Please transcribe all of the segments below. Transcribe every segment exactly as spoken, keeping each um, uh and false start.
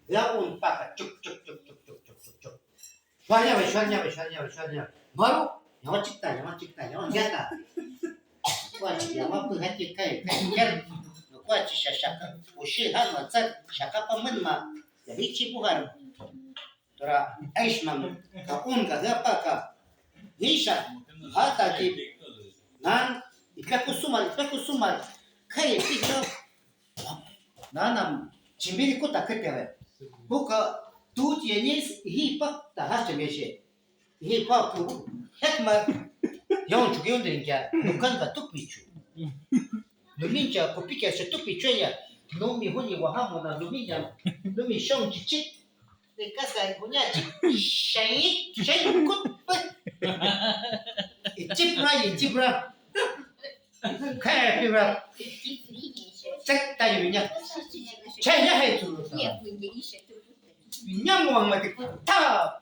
Ya un paca, chuc, chuc, chuc, chuc, chuc, chuc, chuc, chuc. Shwal ñawe, shwal ñawe, shwal ñawe, shwal ñawe. Maru, yawa chicta, yawa chicta, yawa chicta. Kuachi, yawa püja chi kai, kai, kai. Kuachi, sha, shaka. Ushi, ha, ma, tsak, shaka, pa, mün, ma. Ya, hichi, bujar. Tora, aishman, ka, un, ka, ya, pa, ka. Nisha, hata, ki. Nan, ipe kusumar, ipe kusumar. Kai, ipe, Nana, chimbiri kuta kütüve. Buka tu tienes y pa tahacha meshe. Y pa ku het ma yon chukyun den kya. Nukan ka tuk michu. Numincha kupika se tuk michu ya. Numi huni wahamo na numinya. Numi shon chichi. De casa kunya chi. Shai shai kut. Ichipra ichipra. Khe pibra. Tsek tayo nya. Che ya he tu. Nya mo ma te ta.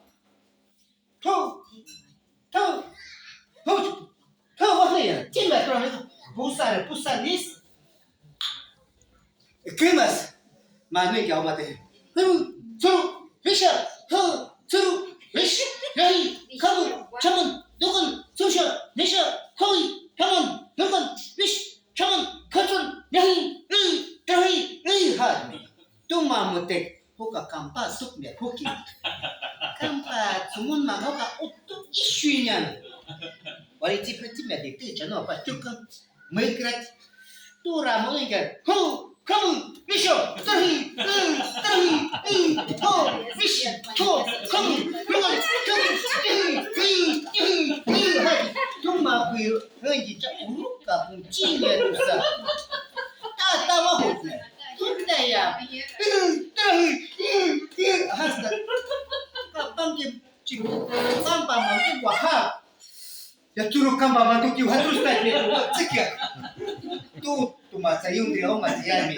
Tu. Tu. Tu. Tu wa ya. Timba tu. Pusa re pusa nis. ¿Qué más? Más bien que aguante. Tsuru, risha, tsuru, rish, yahi, kamu, chaman, dukan, susha, nisha, kawi, chaman, dukan, rish, chaman, katsan, yahi, ri, trahi, ri, ha. Tuma mote, hoka kampa suk me huki. Kampa sumun ma hoka utu ishuiñan. Wari tipe tipe de te chano pa chuka. Mükrat. Tura molinga. Ho, kamu, misho, tahi, tahi, ho, mish, ho, kamu, kamu, kamu, tuma kui, hangi cha uruka kun chile rusa. Ta ta wa ho. Tunda ya. Tahi, hasta. Kapang ke chiku. Pampa mangi waha. Ya turu kamba manduki wa tu sta ke tu tsikya. Tu tu ma sayun de o ma yami.